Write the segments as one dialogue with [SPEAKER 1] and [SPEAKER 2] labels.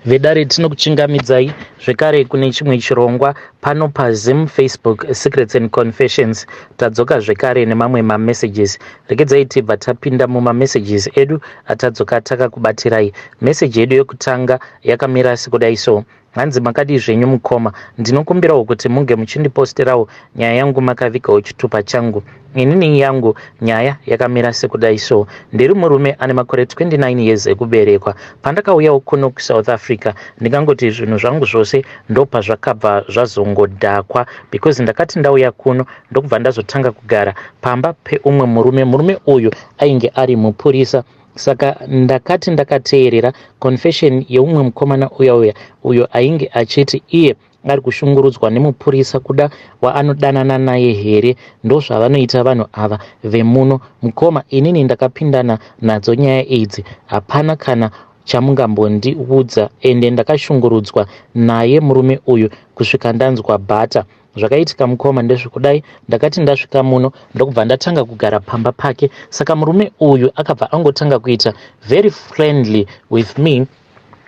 [SPEAKER 1] Vedare, tinokuchingamidzai zvekare kune chimwe chirongwa pano paZim Facebook Secrets and Confessions. Tadzoka zvekare nemamwe mamessages. Regedzai tibva tapinda mumamessages edu atadzoka takakubatirai. Meseji yedu yekutanga yakamira sekudai so. Hanzi, "Makadii zvenyu mukoma? Ndinokumbirawo kuti munge muchindiposterawo nyaya yangu makavigawo chitupa changu. Inini yangu nyaya yakamira sekudai so. Ndiri murume ane makore 29 years ekuberekwa. Pandakauyawo kuno kuSouth Africa, ndingangoti zvinhu zvangu zvose ndopazvakabva zvazongodhakwa, because ndakati ndauya kuno ndokubva ndazotanga kugara pamba peumwe murume. Murume uyu ainge ari mupurisa. Saka ndakati ndakateerera confession yeumwe mukomana uya uya uyo ainge achiti iye ari kushungurudzwa nemupurisa, kuda waanodanana naye here. Ndozvavanoita vanhu ava vemuno. Mukoma, inini ndakapindana nadzo nyaya idzi, hapana kana chamungambondiudza. Ende ndakashungurudzwa naye murume uyu kusvika ndanzwa bhata. Zvakaitika mukoma ndezvekudai. Ndakati ndasvika muno ndokubva ndatanga kugara pamba pake. Saka murume uyu akabva angotanga kuita very friendly with me,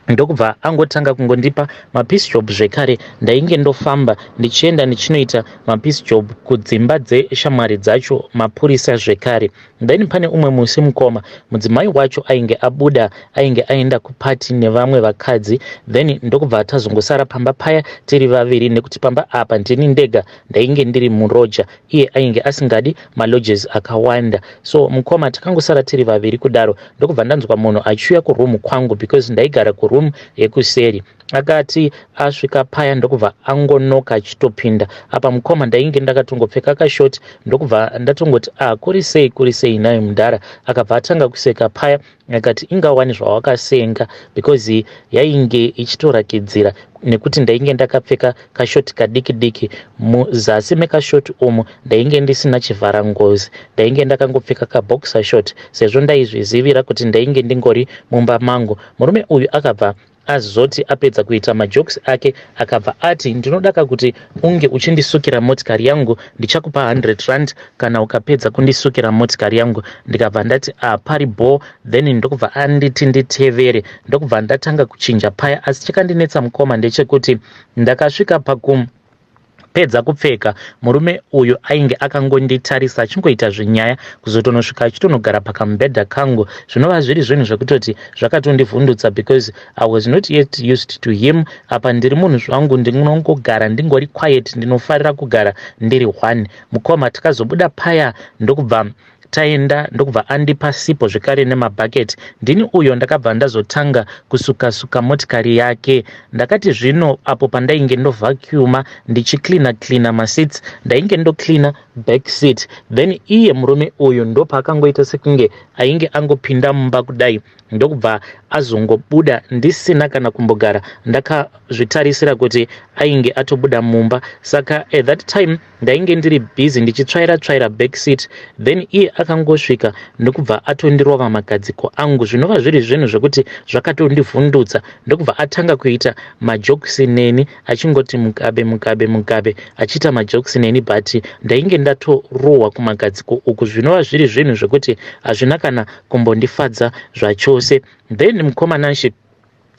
[SPEAKER 1] ndokubva angotanga kungondipa mapiece job zvekare. Ndainge ndofamba ndichienda ndichinoita mapiece job kudzimba dzeshamwari dzacho mapurisa zvekare. Then pane umwe musi mukoma, mudzimai wacho ainge abuda, ainge aenda kupati nevamwe vakadzi. Then ndokubva tazongosara pamba paya tiri vaviri, nekuti pamba apa ndini ndega ndainge ndiri muroja. Iye ainge asingadi malodges akawanda. So mukoma, takangosara tiri vaviri kudaro, ndokubva ndanzwa munhu achiuya kuroom kwangu, because ndaigara kuroom yekuseri. Akati asvika paya ndokubva angonoka achitopinda. Apa mukoma, ndainge ndakatongopfeka kashort. Ndokubva ndatongoti, "A, kuri sei, kuri sei nayo mudhara?" Akabva atanga kuseka paya, akati, "Ingawani zvawakasenga," because yainge ichitorakidzira nekuti ndainge ndakapfeka kashort kadiki diki. Muzasi mekashort umu ndainge ndisina chivharangozi, ndainge ndakangopfeka kaboxer short, sezvo ndaizvizivira kuti ndainge ndingori mumba mangu. Murume uyu akabva azoti apedza kuita majokes ake, akabva ati, "Ndinodaka kuti unge uchindisukira motikari yangu. Ndichakupa 100 rand kana ukapedza kundisukira motikari yangu." Ndikabva ndati, "A, pari bho." Then ndokubva anditi nditevere, ndokubva ndatanga kuchinja paya. Asi chakandinetsa mukoma ndechekuti ndakasvika paku pedza kupfeka, murume uyu ainge akangonditarisa achingoita zvinyaya, kuzotonosvika achitonogara pakamubhedha kangu, zvinova zviri zvinhu zvekutoti zvakatondivhundutsa, because I was not yet used to him. Apa ndiri munhu zvangu ndinongogara ndingori quiet, ndinofarira kugara ndiri one. Mukoma, takazobuda paya, ndokubva taenda, ndokubva andipa sipo zvekare nemabhaketi. Ndini uyo ndakabva ndazotanga kusuka-suka motikari yake. Ndakati zvino apo pandainge ndovhacuuma, ndichicleana cleana maseats, ndainge ndocleana back seat, then iye murume uyu ndopaakangoita sekunge ainge angopinda mumba kudai, ndokubva azongobuda ndisina kana kumbogara ndakazvitarisira kuti ainge atobuda mumba. Saka at that time ndainge ndiri busy ndichitsvaira tsvaira back seat, then iye akangosvika ndokubva atondirova magadziko angu, zvinova zviri zvinhu zvekuti zvakatondivhundutsa. Ndokubva atanga kuita majokes neni, achingoti, "Mugabe, Mugabe, Mugabe," achiita majokes neni, but ndainge ndatorohwa kumagadziko uku, zvinova zviri zvinhu zvekuti hazvina kana kumbondifadza zvachose. Then mukoma Nashe,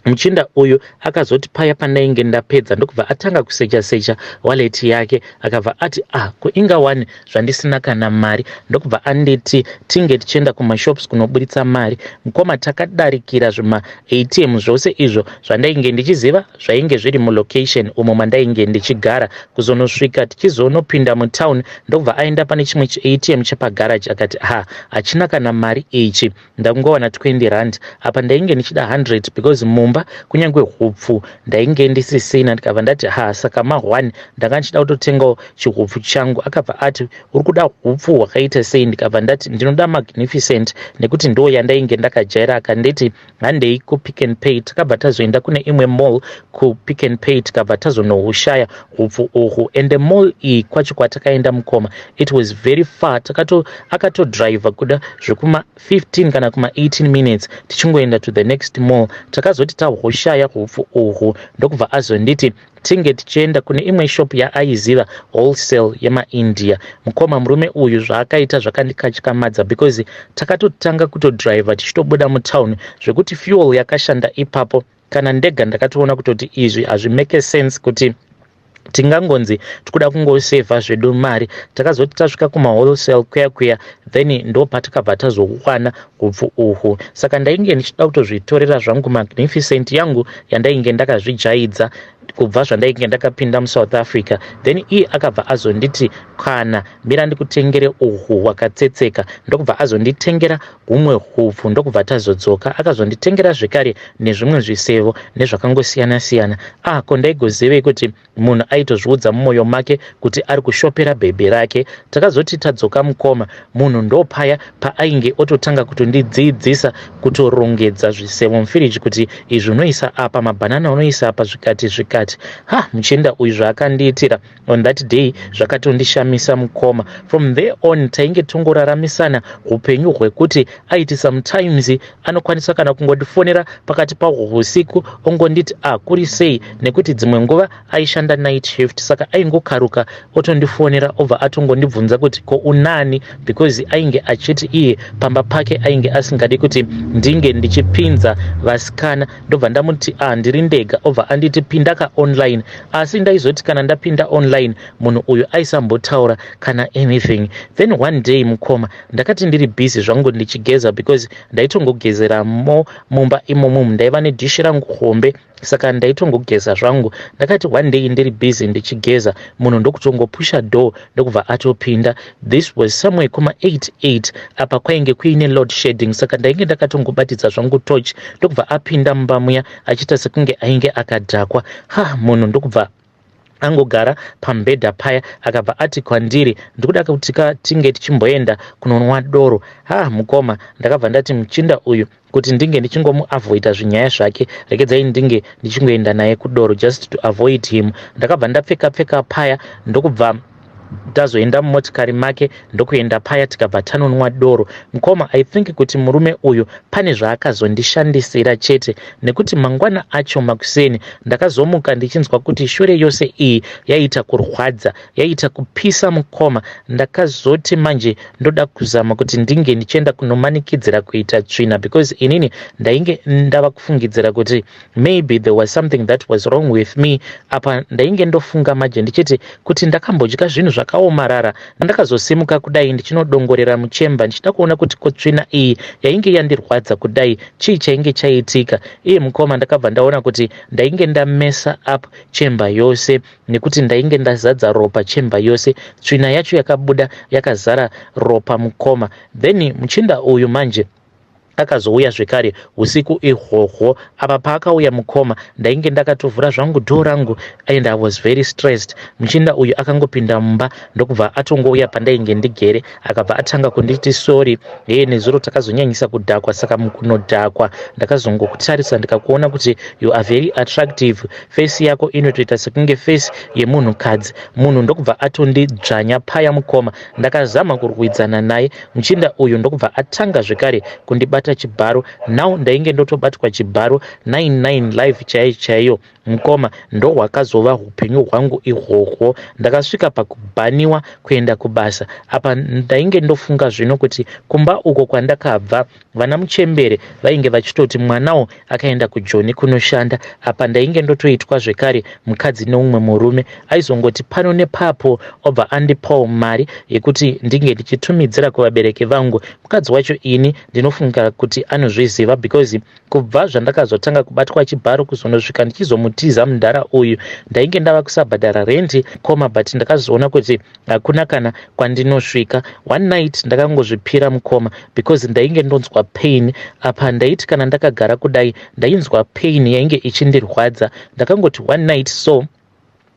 [SPEAKER 1] muchinda uyu akazoti paya pandainge ndapedza, ndokubva atanga kusecha secha wallet yake. Akabva ati, "Ah, kuinga wani zvandisina kana mari." Ndokubva anditi tinge tichienda kumashops kunoburitsa mari. Mukoma, takadarikira zvimaATM zvose izvo zvandainge ndichiziva zvainge zviri mulocation umo mandainge ndichigara, kuzonosvika tichizonopinda mutown. Ndokubva aenda pane chimwe chiATM chepagaraji, akati, "Ha, hachina kana mari ichi, ndangowana 20 rand." Apa ndainge ndichida 100, because mumba kunyange hupfu ndainge ndisisina. Ndikabva ndati, "Ha, saka ma1 ndanga ndichida kutotengawo chihupfu changu." Akabva ati, "Uri kuda hupfu hwakaita sei?" Ndikabva ndati, "Ndinoda Magnificent, nekuti ndo yandainge ndakajaira." Akanditi, "Handei kuPick and Pay." Takabva tazoenda kune imwe mall kuPick and Pay, tikabva tazonohushaya hupfu uhwu. Ende mall iyi kwacho kwatakaenda mukoma, it was very far. Akatodhiraivha kuda zvekuma 15 kana kuma 18 minutes tichingoenda to the next mall. Takazoti tahushaya hupfu uhwu, ndokubva azonditi tinge tichienda kune imwe shop yaaiziva, wholesale yemaIndia. Mukoma, murume uyu zvaakaita zvakandikatyamadza, because takatotanga kutodhiraivha tichitobuda mutown, zvekuti fuel yakashanda ipapo. Kana ndega ndakatoona kutoti izvi hazvimake sense kuti tingangonzi tikuda kungosevha zvedu mari. Takazoti tasvika kumawholesale kuya kuya, then ndo patakabva tazowana hupfu uhwu. Saka ndainge ndichida kutozvitorera zvangu Magnificent yangu yandainge ndakazvijaidza kubva zvandainge ndakapinda muSouth Africa. Then iye akabva azonditi, "Kana, mira ndikutengere uhwu hwakatsetseka." Ndokubva azonditengera humwe hupfu, ndokubva tazodzoka. Akazonditengera zvekare nezvimwe zvisevo nezvakangosiyana-siyana. Ah, ko ndaigozivei kuti munhu aitozviudza mumwoyo make kuti ari kushopera bhebhi rake? Takazoti tadzoka, mukoma, munhu ndopaya paainge ototanga kutondidzidzisa kutorongedza zvisevo mufiriji, kuti izvi unoisa apa, mabhanana unoisa apa, zvikati zvikati. Ha, muchinda uyu zvaakandiitira on that day zvakatondishamisa, mukoma. From there on tainge tongoraramisana upenyu hwekuti aiti sometimes anokwanisa kana kungondifonera pakati pahwo usiku, ongonditi, "A, kuri sei?" Nekuti dzimwe nguva aishanda night shift, saka aingokaruka otondifonera, obva atongondibvunza kuti, "Ko unani?" Because ainge achiti iye pamba pake ainge asingadi kuti ndinge ndichipinza vasikana. Ndobva ndamuti, "A, ndiri ndega." Obva anditi, "Pinda ka online." Asi ndaizoti kana ndapinda online, munhu uyu aisambotaura kana anything. Then one day, mukoma, ndakati ndiri busy zvangu ndichigeza, because ndaitongogezeramo mumba imomo, ndaiva nedhishi rangu hombe, saka ndaitongogeza zvangu. Ndakati one day ndiri busy ndichigeza, munhu ndokutongopusha door, ndokubva atopinda. This was somewhere kuma 88. Apa kwainge kuine load shedding, saka ndainge ndakatongobatidza zvangu torch. Ndokubva apinda mumba muya achiita sekunge ainge akadhakwa. Ha, munhu ndokubva angogara pamubhedha paya, akabva ati kwandiri, "Ndikuda kuti tinge tichimboenda kunonwa doro." Ha, mukoma, ndakabva ndati muchinda uyu kuti ndinge ndichingomuavoida zvinyaya zvake, regedzai ndinge ndichingoenda naye kudoro just to avoid him. Ndakabva ndapfeka pfeka paya, ndokubva tazoenda mumotikari make, ndokuenda paya, tikabva tanonwa doro. Mukoma, I think kuti murume uyu pane zvaakazondishandisira chete, nekuti mangwana acho makuseni ndakazomuka ndichinzwa kuti shure yose iyi yaita kurwadza, yaita kupisa. Mukoma, ndakazoti manje ndoda kuzama kuti ndinge ndichienda kunomanikidzira kuita tsvina, because inini ndainge ndava kufungidzira kuti maybe there was something that was wrong with me. Apa ndainge ndofunga manje ndichiti kuti ndakambodya zvinhu zvakaomarara. Ndakazosimuka kudai ndichinodongorera muchemba, ndichida kuona kuti kotsvina iyi yainge yandirwadza kudai chii chainge chaitika. Iye mukoma, ndakabva ndaona kuti ndainge ndamesa up chemba yose, nekuti ndainge ndazadza ropa chemba yose. Tsvina yacho yakabuda yakazara ropa, mukoma. Then muchinda uyu manje akazouya zvekare usiku ihwohwo. Apa paakauya, mukoma, ndainge ndakatovhura zvangu door rangu and I was very stressed. Muchinda uyu akangopinda mumba, ndokubva atongouya pandainge ndigere, akabva atanga kunditi, "Sorry, heye, nezuro takazonyanyisa kudhakwa, saka mukunodhakwa ndakazongokutarisa ndikakuona kuti you are very attractive, face yako inotoita sekunge face yemunhukadzi." Munhu ndokubva atondidzvanya paya. Mukoma, ndakazama kurwidzana naye. Muchinda uyu ndokubva atanga zvekare kundibata chibharo. Now ndainge ndotobatwa chibharo 99 live chaiyo chaiyo. Mukoma, ndohwakazova upenyu hwangu ihwohwo. Ndakasvika pakubhaniwa kuenda kubasa. Apa ndainge ndofunga zvino kuti kumba uko kwandakabva vana muchembere vainge vachitoti mwanawo akaenda kuJoni kunoshanda. Apa ndainge ndotoitwa zvekare mukadzi neumwe murume aizongoti pano nepapo obva andipawo mari yekuti ndinge ndichitumidzira kuvabereki vangu. Mukadzi wacho ini ndinofunga kuti anozviziva, because kubva zvandakazotanga kubatwa chibharo kuzonosvika ndichizomutiza mudhara uyu, ndainge ndava kusabhadhara rendi, mukoma. But ndakazoona kuti hakuna kana kwandinosvika. One night ndakangozvipira, mukoma, because ndainge ndonzwa pain. Apa ndaiti kana ndakagara kudai ndainzwa pain yainge ichindirwadza. Ndakangoti one night so,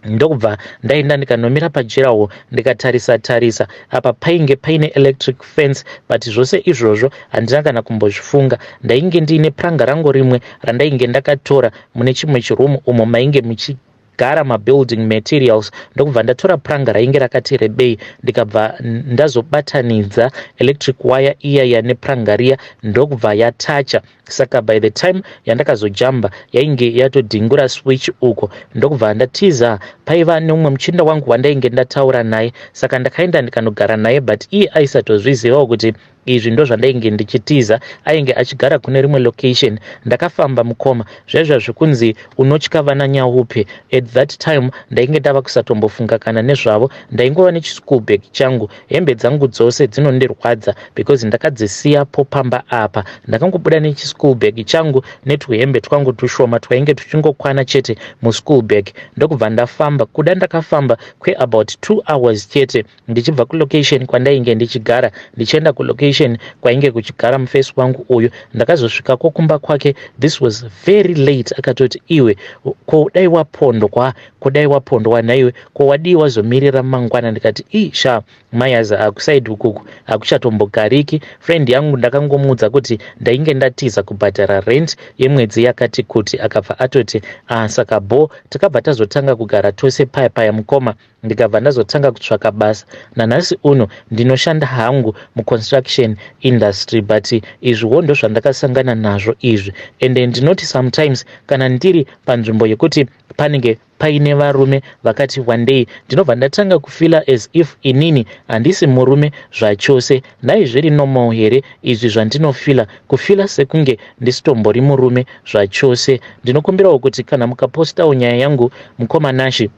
[SPEAKER 1] ndokubva ndaenda ndikanomira pajirawo, ndikatarisa tarisa. Apa painge paine electric fence, but zvose izvozvo handina kana kumbozvifunga. Ndainge ndiine puranga rangu rimwe randainge ndakatora mune chimwe chirumu umo mainge muchigara mabuilding materials. Ndokubva ndatora puranga rainge rakati rebei, ndikabva ndazobatanidza electric wire iyaya nepuranga riya, ndokubva yatacha. Saka by the time yandakazojamba yainge yatodhingura switch uko, ndokubva ndatiza. Paiva neumwe muchinda wangu wandainge ndataura naye, saka ndakaenda ndikanogara naye, but iye aisatozvizivawo kuti Izvi ndozvandainge ndichitiza. Ainge achigara kune rimwe location. Ndakafamba mukoma zvaizva zvekunzi unotya vana nyaupe. At that time ndainge ndava kusatombofunga kana nezvavo. Ndaingova nechischool bag changu. Hembe dzangu dzose dzinondirwadza because ndakadzisiyapo pamba apa. Ndakangobuda nechischool bag changu netuhembe twangu tushoma twainge tuchingokwana chete muschool bag, ndokubva ndafamba. Kuda ndakafamba kweabout 2 hours chete, ndichibva kulocation kwandainge ndichigara ndichienda kulocation kwainge kuchigara mufesi wangu uyu. Ndakazosvikako kumba kwake, this was very late. Akatoti, "Iwe, ko dai wapondwa, ko dai wapondwa naiwe, ko wadii wazomirira mangwana?" Ndikati, "I sha, mayaza, akuside ukuku hakuchatombogariki." Friend yangu ndakangomuudza kuti ndainge ndatiza kubhadhara rent yemwedzi yakati kuti. Akabva atoti, "Ah, saka bo." Takabva tazotanga kugara tose paya paya mukoma. Ndikabva ndazotanga kutsvaka basa. Nanhasi uno ndinoshanda hangu muconstruction industry, but izviwo ndozvandakasangana nazvo izvi. Ende ndinoti sometimes kana ndiri panzvimbo yekuti panenge paine varume vakati wandei, ndinobva ndatanga kufeela as if inini handisi murume zvachose. Nhai, zviri normal here izvi zvandinofeela, kufeela sekunge ndisitombori murume zvachose? Ndinokumbirawo kuti kana mukapostawo nyaya yangu, mukoma Nashi,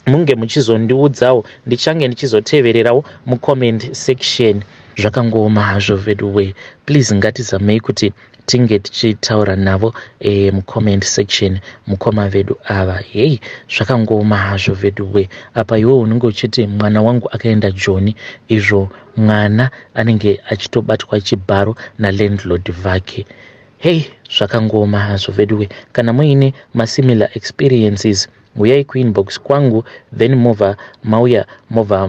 [SPEAKER 1] munge muchizondiudzawo. Ndichange ndichizotevererawo mucomment section. Zvakangooma hazvo veduwe. Please, ngatizamei kuti tinge tichitaura navo mucomment section, mukoma vedu ava. Hei, zvakangooma hazvo veduwe. Apa iwe unenge uchiti mwana wangu akaenda Joni, izvo mwana anenge achitobatwa chibharo nalandlord vake. Hei, zvakangooma hazvo veduwe. Kana muine masimilar experiences, uyai kuinbox kwangu, then mobva mauya, mobva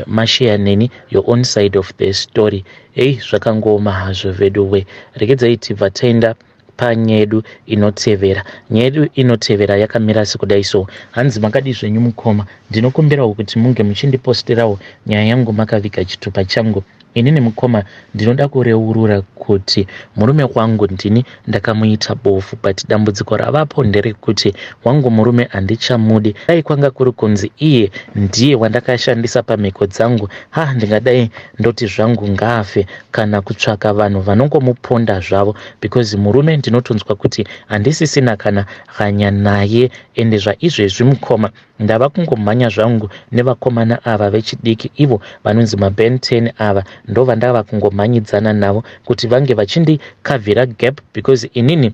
[SPEAKER 1] mashare neni your own side of the story. Ei, zvakangooma hazvo veduwe. Regedzai tibva taenda panyaya yedu inotevera. Nyaya yedu inotevera yakamira sekudai so. Hanzi, "Makadi zvenyu mukoma? Ndinokumbirawo kuti munge muchindiposterawo nyaya yangu makaviga chitupa changu. Inini mukoma, ndinoda kureurura kuti murume wangu ndini ndakamuita bofu, but dambudziko ravapo nderekuti wangu murume handichamudi. Dai kwanga kuri kunzi iye ndiye wandakashandisa pamhiko dzangu, ha, ndingadai ndoti zvangu ngaafe kana kutsvaka vanhu vanongomuponda zvavo, because murume ndinotonzwa kuti handisisina kana hanya naye. Ende zvaizvezvi mukoma, ndava kungomhanya zvangu nevakomana ava vechidiki, ivo vanonzi maben 10 ava. Ndova ndava kungomhanyidzana navo kuti vange vachindikavhira gap, because inini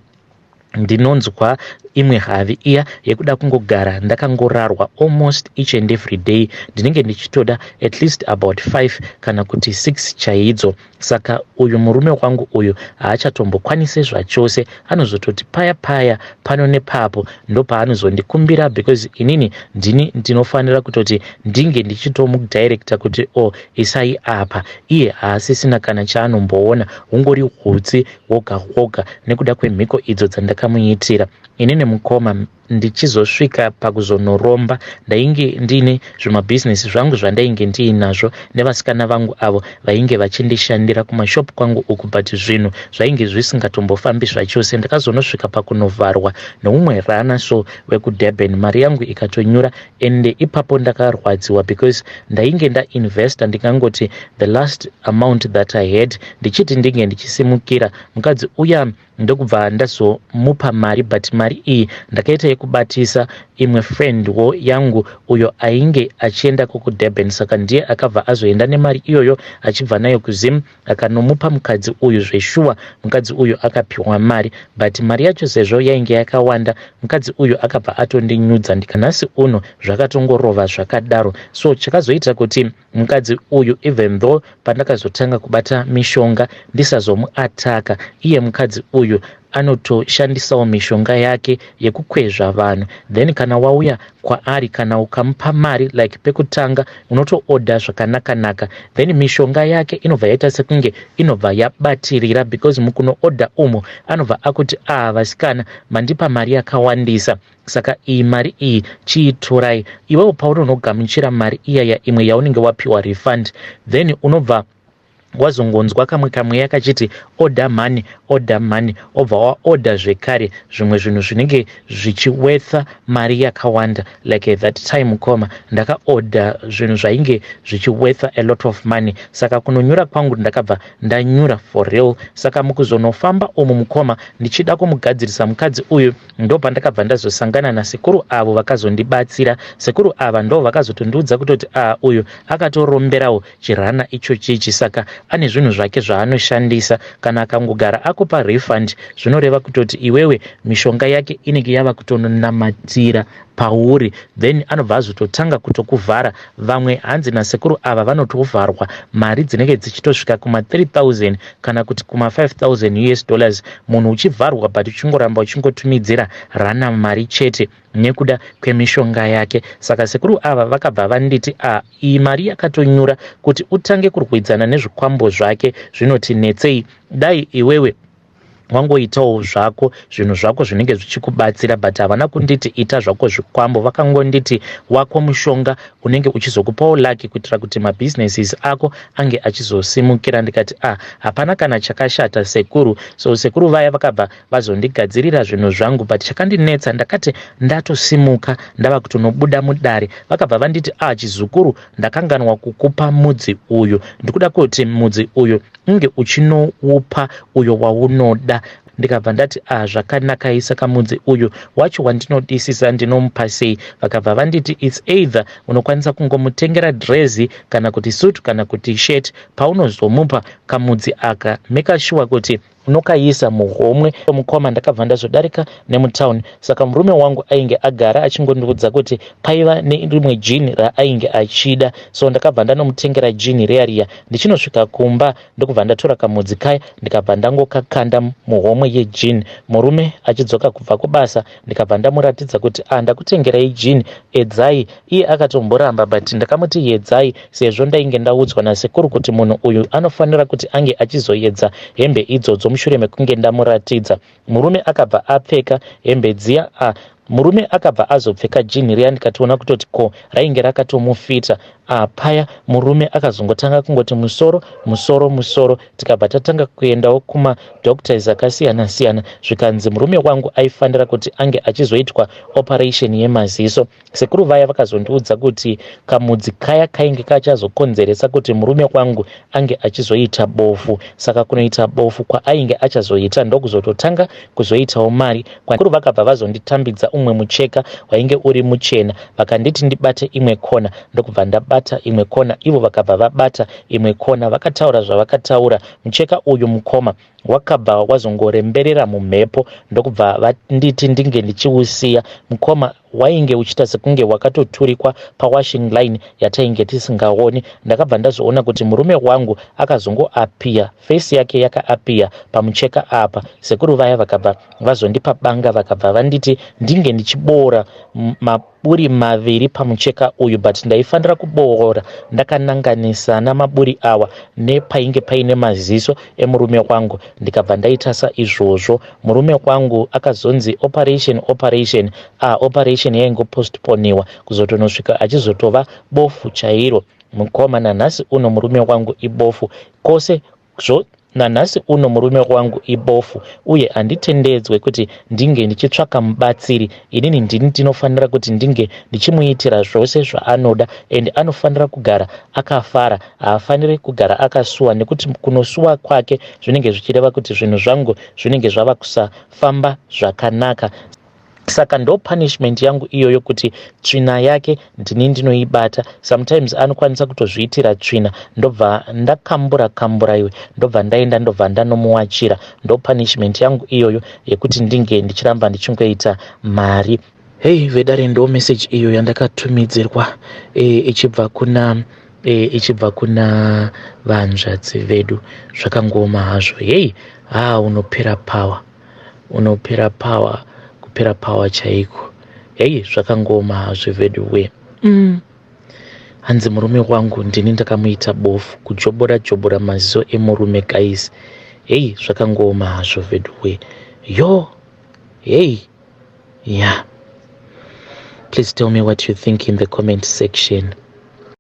[SPEAKER 1] ndinonzwa imwe havi iya yekuda kungogara ndakangorarwa almost each and every day. Ndinenge ndichitoda at least about 5 kana kuti 6 chaidzo. Saka uyu murume wangu uyu haachatombokwanisi zvachose. Anozototi paya paya pano nepapo ndopaanozondikumbira, because inini ndini ndinofanira kutoti ndinge ndichitomudirecta kuti o oh, isai apa. Iye haasisina kana chaanomboona, hungori hutsi hwoga hwoga nekuda kwemhiko idzo dzandakamuitira inini mukoma. Ndichizosvika pakuzonoromba, ndainge ndiine zvimabhizinesi zvangu zvandainge ndiinazvo nevasikana vangu avo vainge vachindishandira kumashopu kwangu uku, but zvinhu zvainge zvisingatombofambi zvachose. Ndakazonosvika pakunovharwa neumwe rana so wekuDurban, mari yangu ikatonyura. Ende ipapo ndakarwadziwa because ndainge ndainvesta, ndingangoti the last amount that I had, ndichiti ndinge ndichisimukira mukadzi uya, ndokubva ndazomupa mari. But mari iyi ndakaita yekubatisa imwe friendwo yangu uyo ainge achiendako kuDurban. Saka ndiye akabva azoenda nemari iyoyo, achibva nayo kuZim, akanomupa mukadzi uyu. Zveshuwa mukadzi uyu akapiwa mari, but mari yacho sezvo yainge yakawanda, mukadzi uyu akabva atondinyudza. Ndikanhasi uno zvakatongorova zvakadaro. So chakazoita kuti mukadzi uyu, even though pandakazotanga kubata mishonga, ndisazomuataka iye, mukadzi uyu anotoshandisawo mishonga yake yekukwezva vanhu. Then kana wauya kwaari, kana ukamupa mari, like pekutanga unotoodha zvakanaka-naka, then mishonga yake inobva yaita sekunge inobva yabatirira, because mukunoodha umo anobva akuti, "Ah, vasikana, mandipa mari yakawandisa, saka iyi mari iyi chiitorai." Iwewo paunonogamuchira mari iyaya imwe yaunenge wapiwa refund, then unobva Wazongonzwa kamwe kamweya kachiti order money, order money, obva waorder zvekare zvimwe zvinhu zvinenge zvichiwetha mari yakawanda. Like at that time, mukoma, ndakaorder zvinhu zvainge zvichiwetha a lot of money. Saka kunonyura kwangu ndakabva ndanyura for real. Saka mukuzonofamba umu, mukoma, ndichida kumugadzirisa mukadzi uyu, ndopandakabva ndazosangana nasekuru avo vakazondibatsira. Sekuru ava ndo vakazotondiudza kutoti a uyu akatoromberawo chirana ichochichi, saka ane zvinhu zvake zvaanoshandisa. Kana akangogara akupa refund, zvinoreva kutoti iwewe mishonga yake inenge yava kutononamatira pauri, then anobva azototanga kutokuvhara. Vamwe, hanzi nasekuru ava, vanotovharwa mari dzinenge dzichitosvika kuma3000 kana kuti kuma5000 US dollars. Munhu uchivharwa, but uchingoramba uchingotumidzira rana mari chete nekuda kwemishonga yake. Saka sekuru ava vakabva vanditi, a iyi mari yakatonyura, kuti utange kurwidzana nezvikwambo zvake zvinoti netsei. Dai iwewe wangoitawo zvako zvinhu zvako zvinenge zvichikubatsira. But havana kunditi ita zvako zvikwambo, vakangonditi wako mushonga unenge uchizokupawo lucky kuitira kuti mabusinesses ako ange achizosimukira. Ndikati, "A ah, hapana kana chakashata, sekuru." So sekuru vaya vakabva vazondigadzirira zvinhu zvangu, but chakandinetsa, ndakati ndatosimuka ndava kutonobuda mudare, vakabva vanditi, "A ah, chizukuru, ndakanganwa kukupa mudzi uyu. Ndikuda kuti mudzi uyu unge uchinoupa uyo waunoda." Ndikabva ndati, "A ah, zvakanakai. Saka mudzi uyu wacho wandinodisisa ndinomupa sei?" Vakabva vanditi, "It's either unokwanisa kungomutengera drezi kana kuti suit kana kuti shirt. Paunozomupa kamudzi aka, make sure kuti unokaisa muhomwe." Mukoma, ndakabva ndazodarika nemutauni. Saka murume wangu ainge agara achingondiudza kuti paiva nerimwe jini raainge achida, so ndakabva ndanomutengera jini riya riya. Ndichinosvika kumba, ndokubva ndatora kamudzi kaya, ndikabva ndangokakanda muhomwe yejini. Murume achidzoka kubva kubasa, ndikabva ndamuratidza kuti, "A ah, ndakutengerai jini, edzai." Iye akatomboramba, but ndakamuti yedzai, sezvo ndainge ndaudzwa nasekuru kuti munhu uyu anofanira kuti ange achizoedza hembe idzodzo. Mushure mekunge ndamuratidza, murume akabva apfeka hembe dziya. A murume akabva azopfeka jini riya, ndikatoona kutoti ko rainge rakatomufita. Paya murume akazongotanga kungoti musoro, musoro, musoro. Tikabva tatanga kuendawo kumadoctors akasiyana siyana, zvikanzi murume wangu aifanira kuti ange achizoitwa operation yemaziso. Sekuru vaya vakazondiudza kuti kamudzi kaya kainge kachazokonzeresa kuti murume wangu ange achizoita bofu. Saka kunoita bofu kwaainge achazoita, ndokuzototanga kuzoitawo mari. Sekuru vakabva vazonditambidza umwe mucheka wainge uri muchena, vakanditi ndibate imwe kona. Ndokubva ndabata imwe kona, ivo vakabva vabata imwe kona. Vakataura zvavakataura, mucheka uyu, mukoma, wakabva wazongoremberera mumhepo, ndokubva vanditi ndinge ndichiusiya. Mukoma, wainge uchiita sekunge wakatoturikwa pawashing line yatainge tisingaoni. Ndakabva ndazoona kuti murume wangu akazongoappear, face yake yakaappear pamucheka apa. Sekuru vaya vakabva vazondipa banga, vakabva vanditi ndinge ndichiboora maburi maviri pamucheka uyu, but ndaifanira kuboora ndakananganisana maburi awa nepainge paine maziso emurume wangu. Ndikabva ndaita saizvozvo. Murume wangu akazonzi operation, operation, ah, operation yaingopostponiwa kuzotonosvika achizotova bofu chairo. Mukoma, nanhasi uno murume wangu ibofu kwose zvo. Nanhasi uno murume wangu ibofu, uye handitendedzwe kuti ndinge ndichitsvaka mubatsiri. Inini ndini ndinofanira kuti ndinge ndichimuitira zvose zvaanoda, and anofanira kugara akafara, haafaniri kugara akasuwa, nekuti kunosuwa kwake zvinenge zvichireva kuti zvinhu zvangu zvinenge zvava kusafamba zvakanaka. Saka ndo punishment yangu iyoyo, kuti tsvina yake ndini ndinoibata. Sometimes anokwanisa kutozviitira tsvina, ndobva ndakambura kambura iwe, ndobva ndaenda, ndobva ndanomuwachira. Ndo punishment yangu iyoyo yekuti ndinge ndichiramba ndichingoita mari. Hei vedare, ndo message iyo yandakatumidzirwa ichibva kuna vanzvadzi vedu. Zvakangoma hazvo. Hei, ha, unopera power, unopera power, kupera power chaiko. Hei, zvakangoma hazvo vedu we. Hanzi murume wangu ndini ndakamuita bofu, kujobora jobora maziso emurume, guys. Hei, zvakangoma hazvo vedu we. Yo, hei, yeah, please tell me what you think in the comment section.